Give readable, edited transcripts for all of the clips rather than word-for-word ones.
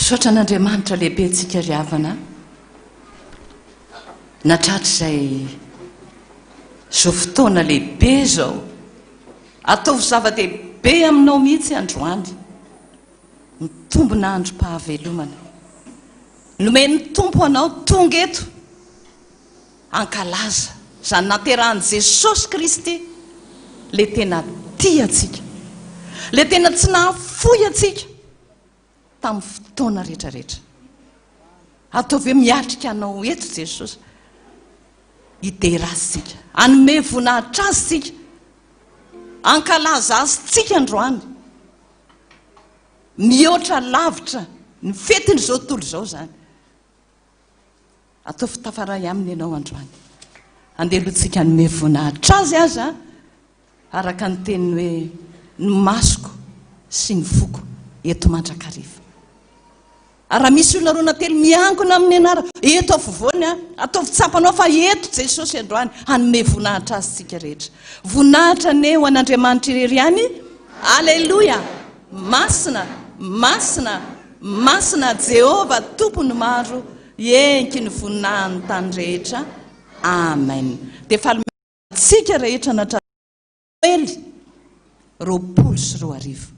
Misaotra an'Andriamanitra lehibe antsika ry havana natratra izay izao fotoana lehibe izao. Ataovy zava-dehibe aminao mihitsy androany ny tombon'androm-pahavelomana. Nomen'ny Tompo anao tonga eto hankalaza izany naterahan'i Jesosy Kristy, ilay tena tia antsika, ilay tena tsy nahafoy antsika tamin'ny fotoana rehetra rehetra. Ataovy hoe miatrika anao eto Jesosy, hidera Azy isika, hanome voninahitra Azy isika, hankalaza Azy tsika androany. Mihoatra lavitra ny fetin'izao tontolo izao izany. Ataovy tafaray aminy ianao androany. Andeha aloha tsika hanome voninahitra azy aza araka ny teniny hoe ny masoko sy ny foko eto mandrakariva. Ary raha misy olona roa na telo miangona amin'ny anarako eto afovoany an, ataovy tsapanao fa eto Jesosy androany hanome voninahitra azy tsika rehetra. Voninahitra anie ho an'Andriamanitra irery ihany. Aleloia! Masina, masina, Masina Jehovah Tompon'ny maro, enky ny voninahin'ny tany rehetra. Amen. Dia faly antsika rehetra natratra Noely 2020.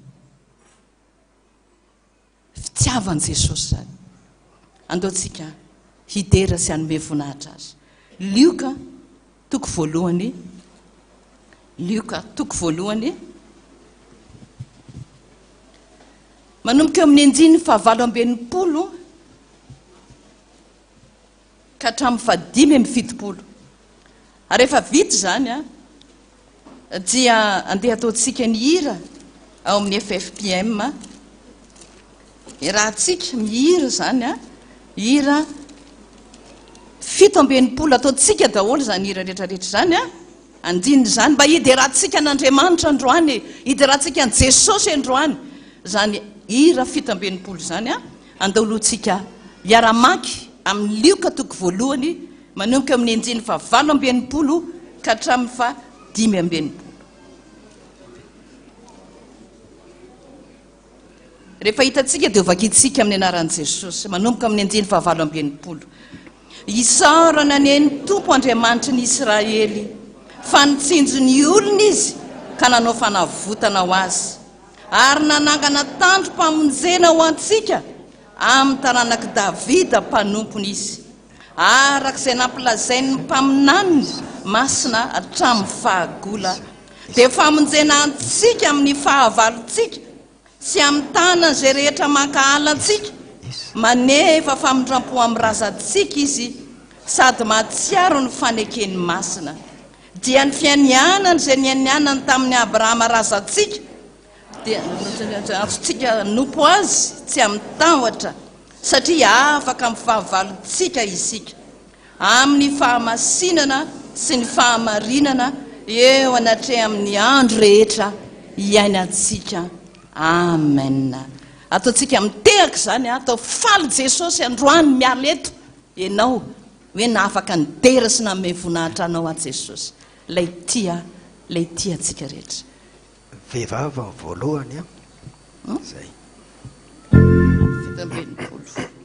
Fitiavan'i Jesosy izany. Andao tsika hidera sy hanome voninahitra Azy. Lioka toko voalohany Lioka toko voalohany Manomboka eo amin'ny andininy fahavalo amby 60 ka hatramin'ny fahadimy amby 70. Ary rehefa vita izany dia andeha ataontsika ny hira ao amin'ny FFPM. Iarahantsika mihira izany, hira 67, ataontsika daholo izany hira rehetrarehetra izany. Andininy izany mba hiderantsika an'Andriamanitra androany e, hiderantsika an'i Jesosy androany, izany hira 67 izany an, andao aloha tsika hiara-mamaky amin'ny Lioka toko voalohany manomboka eo amin'ny andininy faha 68 ka hatramin'ny faha 65. Rehefa hitantsika dia hovakintsika amin'ny anaran'i Jesosy, manomboka amin'ny andininy fahavalo amby 60. Isaorana anie ny Tompo Andriamanitry ny Israely, fa nitsinjo ny olony Izy ka nanao fanavotana ho azy, ary nanangana tandrom-pamonjena ho antsika amin'ny taranak'i Davida mpanompony Izy, araka izay nampilazain'ny mpaminaniny masina hatramin'ny fahagola, dia famonjena antsika amin'ny fahavalontsika sy amin'ny tanan'izay rehetra mankahala antsika, manefa famindram-po amin'ny razantsika Izy sady mahatsiaro ny fanekeny masina, dia ny fianianany izay nianianany tamin'i Abrahama razantsika, dia azontsika hanompo Azy tsy amin-tahotra, satria afaka amin'ny fahavalontsika isika. Amin'ny fahamasinana sy ny fahamarinana eo anatrehan'ny andro rehetra iainantsika. Amen. Ataontsika mitehaka izany, atao faly Jesosy androany miala eto ianao hoe nahafaka nidera sy nanome voninahitra anao aho Jesosy, ilay tia, ilay tia antsika rehetra. Vehivavy ny voalohany an. Izay. 67.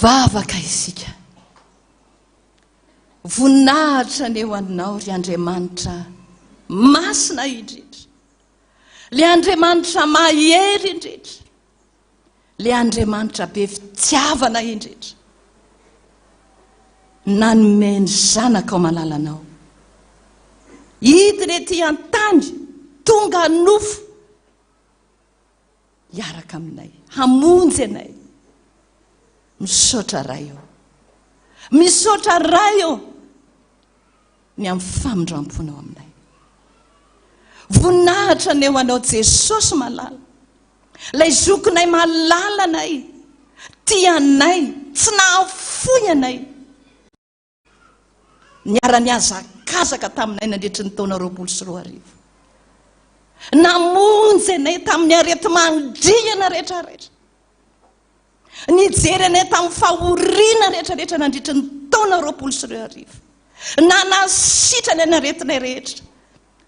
Hivavaka isika. Voninahitra anie ho Anao ry Andriamanitra masina indrindra. Le Andriamanitra mahery indrindra. Le Andriamanitra be fitiavana indrindra. Nanome ny Zanakao malalanao. Hidina ety an-tany, tonga nofo. Hiaraka aminay, hamonjy anay. Misaotra Ray ô. Misaotra Ray ô ny amin'ny famindram-ponao aminay. Voninahitra anie ho anao Jesosy malala. Ilay zokinay malala anay, tia anay, tsy nahafoy anay. Niara-nihazakazaka taminay nandritry ny taona 2020. Namonjy anay tamin'ny areti-mandriana rehetrarehetra. Nijery anay tamin'ny fahoriana rehetrarehetra nandritry ny taona 2020. Nanasitrana ny aretinay rehetra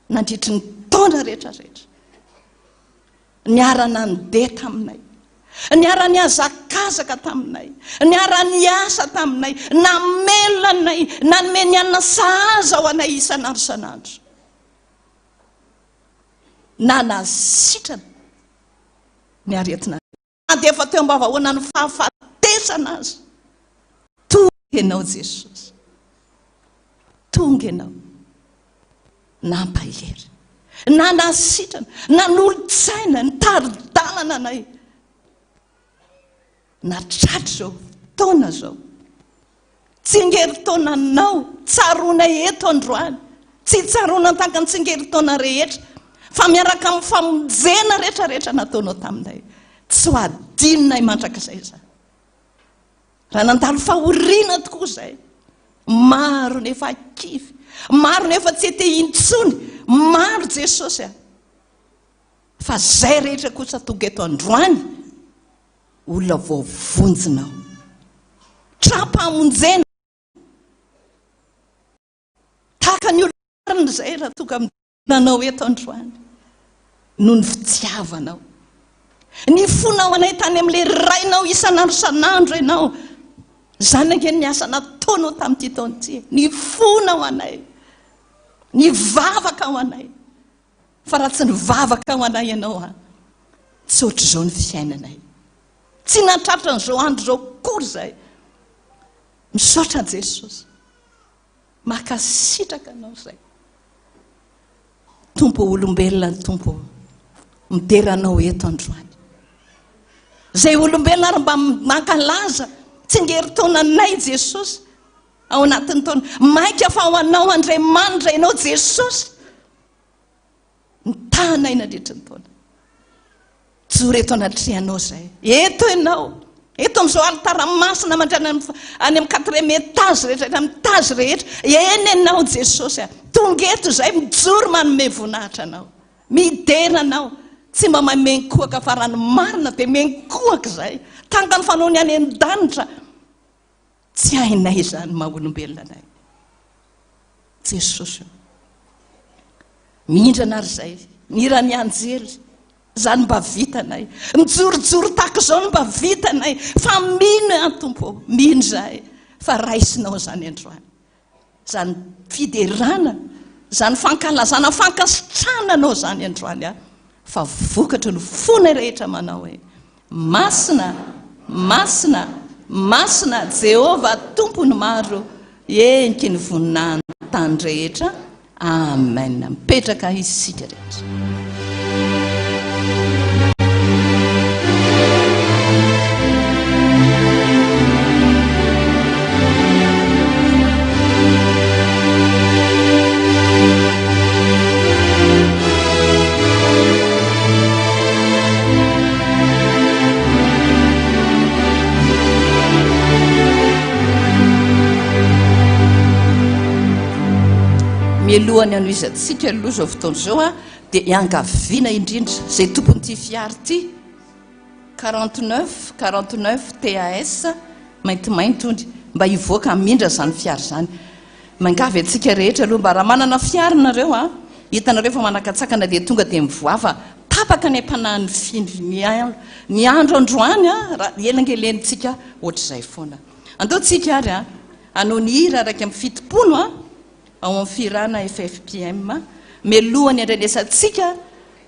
nandritry ny taona rehetrarehetra. Niara-nandeha taminay, niara-nihazakazaka taminay, niara-niasa taminay, namelona anay, nanome ny hanina sahaza ho anay isan'andro isan'andro. Nanasitrana ny aretina. Na dia efa teo am-bavahoanan'ny fahafatesana aza, tonga Ianao Jesosy. Tonga Ianao. Nampahery, nanasitrana, nanolo-tsaina, nitari-dalana anay. Natratra izao fotoana izao. Tsingerin-taonanao tsaroana eto androany, tsy tsaroana tahaka ny tsingerin-taona rehetra, fa miaraka amin'ny famonjena rehetra rehetra nataonao taminay. Tsy ho adinonay mandrakizay izany. Raha nandalo fahoriana tokoa izay, maro nefa kivy, maro nefa tsy te intsony, maro Jesosy a. Fa izay rehetra kosa tonga eto androany, Olona voavonjinao. Tra-pamonjena. Tahaka ny olona marina izay raha tonga nanao eto androany. Noho ny fitiavanao. Ny fonao anay tany amin'ilay rainao isan'andro isan'andro ianao. Izany ange ny asa nataonao tamin'ity taona ity. Ny fonao anay. Ny vavaka ho anay. Fa raha tsy nivavaka ho anay ianao an, tsy ohatr'izao ny fiainanay. Tsy nahatratra an'izao andro izao akory izahay. Misaotra an'i Jesosy. Mankasitraka anao izahay. Tompo olombelona ny Tompo midera anao eto androany. Izay olombelona ary mba mankalaza tsingerin-taona anay Jesosy ao anatin'ny taona. Mainka fa ho anao Andriamanitra ianao Jesosy. Nitahanay nandritry ny taona. Mijoro eto anatrehanao izay. Eto ianao. Eto amin'izao alitara masina mandrana any amin'ny quatrième étage rehetra, any amin'ny étage rehetra. Eny ianao Jesosy a. Tonga eto izay mijoro manome voninahitra anao. Midera anao. Tsy mba mahay menkohaka fa raha ny marina dia menkohaka izay. Tahaka ny fanaony any an-danitra. Tsy hainay izany maha olombelona anay. Jesosy ô. Mihindrana ary izay. Ny anjely. Izany mba vitanay. Mijorojoro tahaka izao no mba vitanay. Fa mino aho Tompo ô. Mino izahay fa raisinao izany androany. Izany fiderana, izany fankalazana, fankasitrahana anao izany androany aho. Fa vokatry ny fonay rehetra manao hoe, Masina, masina, masina Jehovah Tompon'ny maro, heniky ny voninahin'ny tany rehetra. Amen. Mipetraka isika rehetra. Mialohan'ny hanohizantsika aloha izao fotoana izao dia iangaviana indrindra izay tompon'ity fiara ity 49 49 TAS maintimainty ony mba hivoaka hamindra izany fiara izany. Miangavy antsika rehetra aloha mba raha manana fiara nareo a, hitanareo fa manakatsakana dia tonga dia mivoaha fa. Tapaka ny aim-panahin'ny findry ny ny andro androany raha elangelenintsika ohatr'izay foana. Andao tsika ary hanao ny hira 71 ao amin'ny fihirana FFPM mialohan'ny handrenesantsika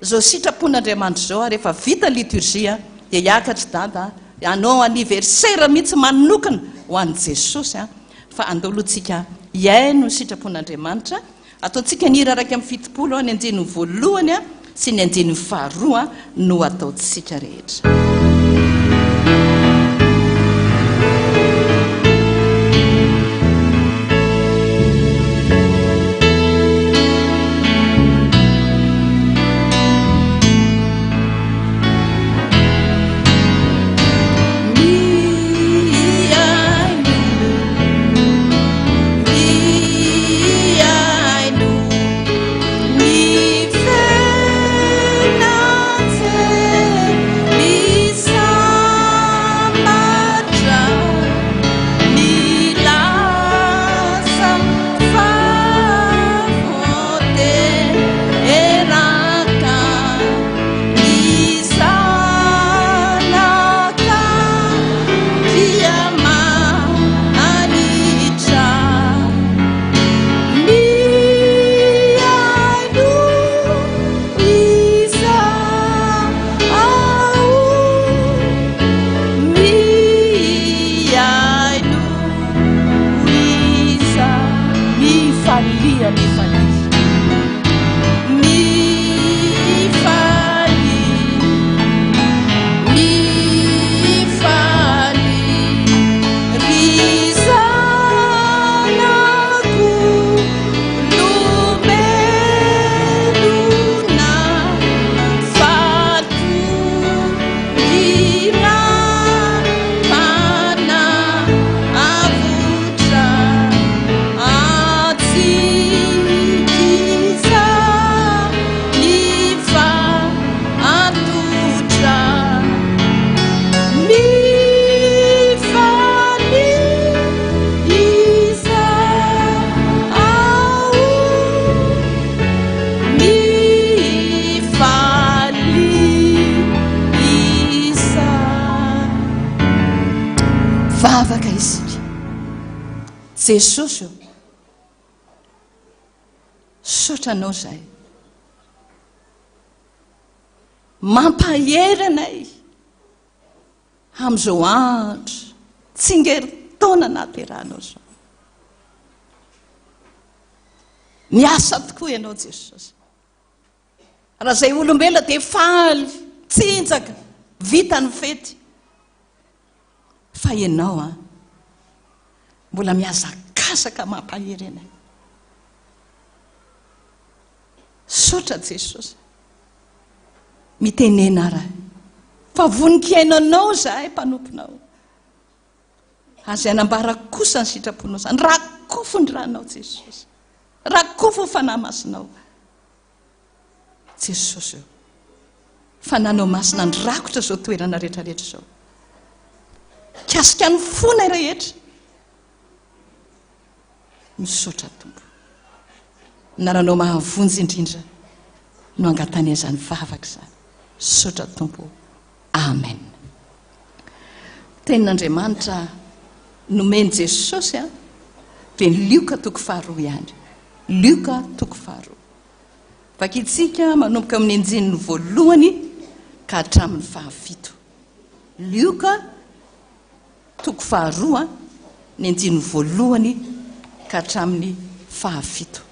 izao sitrapon'Andriamanitra izao ary efa vita ny liturgie dia hiakatra i Dada hanao anniversaire mihitsy manokana ho an'i Jesosy fa andao aloha tsika hihaino ny sitrapon'Andriamanitra. Ataontsika ny hira 71, ny andininy voalohany sy ny andininy faharoa no ataontsika rehetra. Vavaka isika. Jesosy ô, misaotra Anao izahay. Mampahery anay amin'izao andro tsingerin-taona nahaterahanao izao. Miasa tokoa ianao Jesosy. Raha izay olombelona dia faly, tsinjaka, vita ny fety. Fa ianao an, mbola mihazakazaka mampahery anay. Misaotra Jesosy. Mitenena Ray. Fa vonon-kihaino Anao izahay mpanomponao. Ary izay hanambara kosa ny sitraponao izany. Rakofy ny ranao Jesosy. Rakofy ny Fanahy Masinao. Jesosy ô. Fananao Masina nirakotra izao toerana rehetra rehetra izao. Mikasika ny fonay rehetra. Misaotra Tompo. Anaranao mahavonjy indrindra no angatahana izany vavaka izany. Misaotra Tompo o. Amen. Tenin'Andriamanitra nomen'i Jesosy a dia ny Lioka toko faharoa ihany. Lioka toko faharoa. Vakintsika manomboka amin'ny andininy voalohany ka hatramin'ny fahafito. Lioka Toko faharoa, ny andininy voalohany ka hatramin'ny fahafito.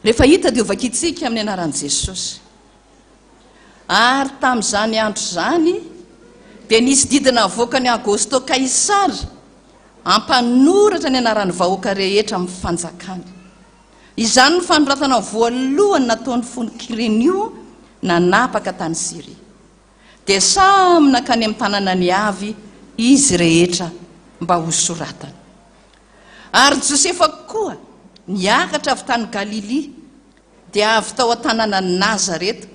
Rehefa hita dia hovakintsika amin'ny anaran'i Jesosy. Ary tamin'izany andro izany dia nisy didy navoakan'i Agosto Kaisara hampanoratra ny anaran'ny vahoaka rehetra amin'ny fanjakany. Izany no fanoratana voalohany nataony fony Kyrenio nanapaka tany Syria. Dia samy nankany amin'ny tanànany avy izy rehetra mba hosoratana. Ary Josefa koa niakatra avy tany Galilia, dia avy tao an-tanànan'i Nazareta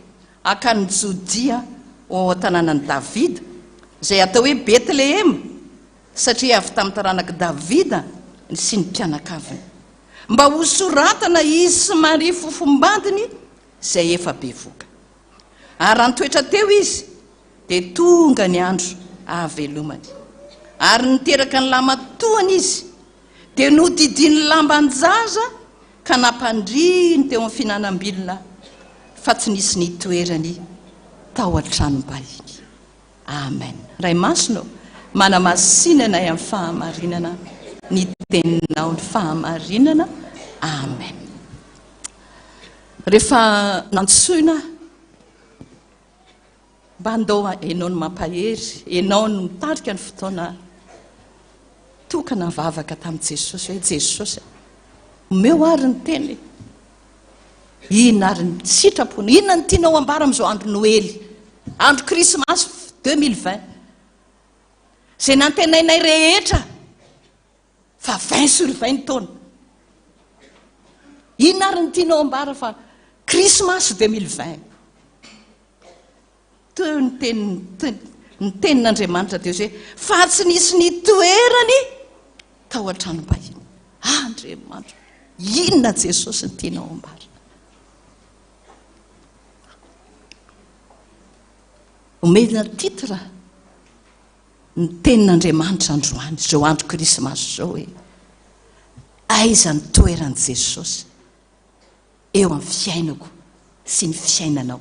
hankany Jodia ho ao an-tanànan'i Davida, izay atao hoe Betlehema, satria avy tamin'ny taranak'i Davida. sy ny mpianakaviny, mba hosoratana izy sy Maria fofombadiny izay efa bevoka. Ary raha nitoetra teo izy, dia tonga ny andro ahavelomany. Ary niteraka ny lamatoany izy, dia nodidiany lamban-jaza ka nampandriany teo amin'ny fihinanam-bilona, fa tsy nisy nitoerany tao an-tranom-bahiny. Amen. Ray Masina ô, manamasina anay amin'ny fahamarinana ny teninao ny fahamarinana. Amen. Rehefa nantsoina mba andao enao no mampahery, enao no mitarika ny fotoana tokana vavaka tamin'i Jesosy hoe Jesosy omeo ary ny teny. Inona ary ny sitrapony? Inona no tianao ambara amin'izao andro Noely, andro Krismasy 2020, izay nantenainay rehetra fa 20 sur 20 ny taona. Inona ary no tianao ambara fa Krismasy 2020? Teo ny tenin'ny ny tenin'Andriamanitra teo izay fa tsy nisy nitoerany tao an-tranom-bahiny. Andriamanitra, inona Jesosy ny tianao ambara? Omena titre ny tenin'Andriamanitra androany, izao andro Krismasy izao hoe aiza ny toeran'i Jesosy eo amin'ny fiainako sy ny fiainanao.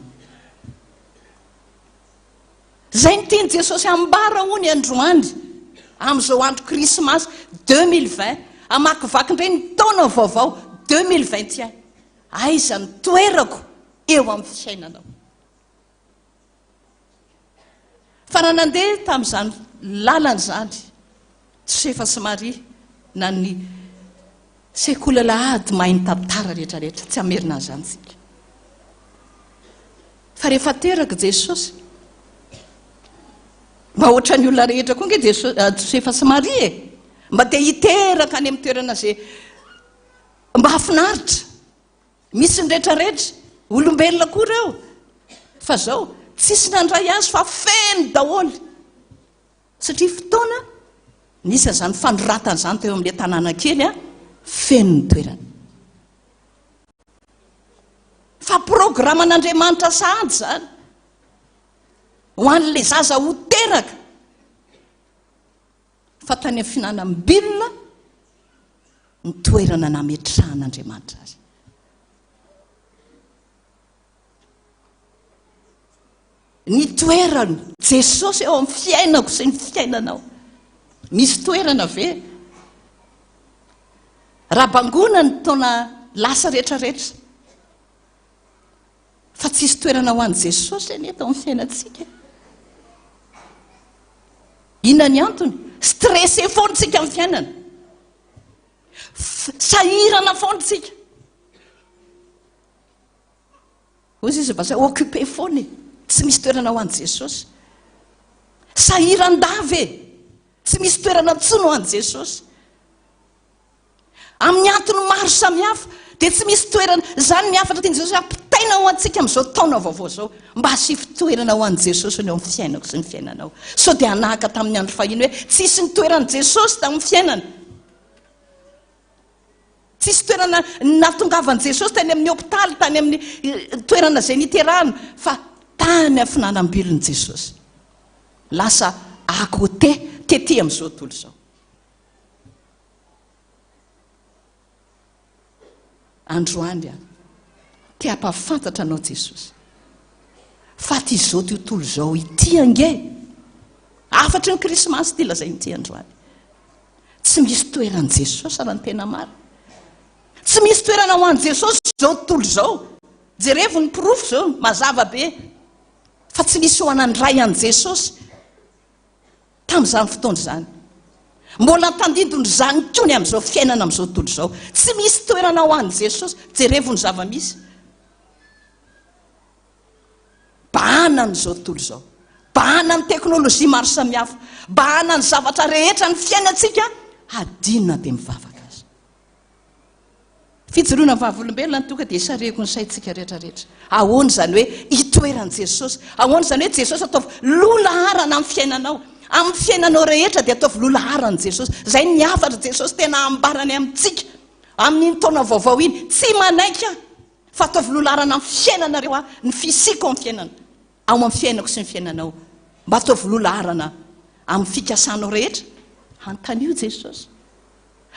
Izay no tian'i Jesosy ambara hono androany, amin'izao andro Krismasy 2020, hamakivaky indray ny taona vaovao 2021. Aiza ny toerako eo amin'ny fiainanao? Fa raha nandeha tamin'izany lalana izany Josefa sy Maria na ny sekoly alahady mahay ny tantara rehetra rehetra, tsy hamerina an'izany isika. Fa rehefa teraka Jesosy, mba ohatran'ny olona rehetra koa ange Jesosy, eh, Josefa sy Maria e. Mba te hiteraka any amin'ny toerana izay mba hahafinaritra. Misy ny retraretra, olombelona koa ireo. Fa zao, tsisy nandray azy fa feno daholo. Satria fotoana nisy an'izany fanoratana izany teo amin'ilay tanàna kely, feno ny toerana. Fa programan'Andriamanitra sahady izany. Ho an'ilay zaza ho teraka. Fa tany amin'ny fihinanam-bilona ny toerana nametrahan'Andriamanitra azy. Ny toerany Jesosy eo amin'ny fiainako sy ny fiainanao. Misy toerana ve? Raha bangoina ny taona lasa rehetrarehetra, Fa tsisy toerana ho an'i Jesosy anie tao amin'ny fiainantsika e. Inona ny antony? Stressé foana tsika amin'ny fiainana. Sahirana foana tsika. Hoy izy vazaha, occupé foana e. Tsy misy toerana ho an'i Jesosy. Sahiran-dava e. Tsy misy toerana intsony ho an'i Jesosy. Amin'ny antony maro samihafa, dia tsy misy toerana. Izany ny hafatra tian'i Jesosy hampitaina ho antsika amin'izao taona vaovao izao. Mba asio toerana ho an'i Jesosy ny eo amin'ny fiainako sy ny fiainanao. Sao dia hanahaka tamin'ny andro fahiny hoe tsisy ny toeran'i Jesosy tamin'ny fiainana. Tsisy toerana nahatongavan'i Jesosy tany amin'ny hopitaly, tany amin'ny eh, toerana izay niterahana, fa tany amin'ny finanam-bilon'i Jesosy. Lasa à côté tety amin'izao tontolo izao. Androany aho te hampahafantatra anao Jesosy fa ty izao tontolo izao ity ange hafatry ny krismasy ity lazainy ity androany. Tsy misy toeran'i Jesosy raha ny tena marina. Tsy misy toerana ho an'i Jesosy izao tontolo izao. Jerevo ny porofo izao, mazava be fa tsy misy ho anandray an'i Jesosy. Tamin'izany fotoana izany. Mbola tandindon'izany koa ny amin'izao fiainana amin'izao tontolo izao. Tsy misy toerana ho an'i Jesosy. Jerevo ny zava-misy. Bahana an'izao tontolo izao. Bahana ny teknolojia maro samihafa. Bahana ny zavatra rehetra ny fiainantsika. Hadino na dia mivavaka aza. Fijoroana vavolombelona ny tonga dia sarihiko ny saintsika rehetra rehetra. Ahoana izany hoe itoeran'i Jesosy? Ahoana izany hoe Jesosy ataovy loha laharana amin'ny fiainanao? Amin'ny fiainanao rehetra dia ataovy loha laharana Jesosy. Izay ny hafatr'i Jesosy tena ambarany amintsika amin'iny taona vaovao iny. Tsy manaiky aho fa ataovy loha laharana amin'ny fiainanareo aho, ny fisiako amin'ny fiainana, ao amin'ny fiainako sy ny fiainanao. Mba ataovy loha laharana amin'ny fikasanao rehetra. Antanio Jesosy.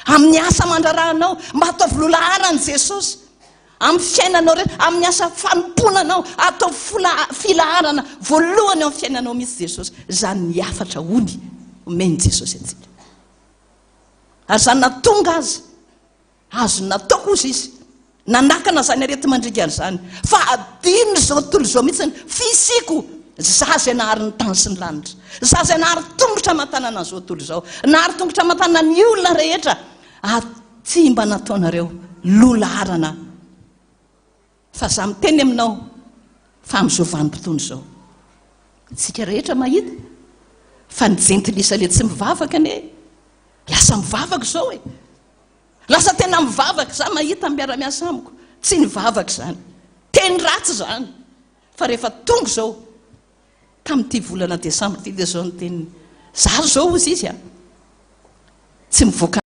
Amin'ny asa aman-draharahanao, mba ataovy loha laharana Jesosy. Amin'ny fiainanao rehetra, amin'ny asa fanompoana anao, ataovy fola- filaharana voalohany ao amin'ny fiainanao mihitsy Jesosy. Izany ny hafatra ony omen'i Jesosy antsika. Ary izany nahatonga azy, azony natao kosa izy, nanakana izany areti-mandringana izany. Fa adinon'izao tontolo izao mihitsy ny fisiako, Izaho izay nahary ny tany sy ny lanitra. Izaho izay nahary tongotra aman-tanana an'izao tontolo izao. Nahary tongotra aman-tanana ny olona rehetra. Ary tsy mba nataonareo loha laharana aho. Fa izaho miteny aminao fa amin'izao vanim-potoana izao, isika rehetra mahita fa ny jentilisa ilay tsy mivavaka anie lasa mivavaka izao e. Lasa tena mivavaka, izaho mahita ny miara-miasa amiko, tsy nivavaka izany. Teny ratsy izany. Fa rehefa tonga izao, tamin'ity volana desambra ity dia izao ny teniny, izaho izao hozy izy a, tsy mivoaka.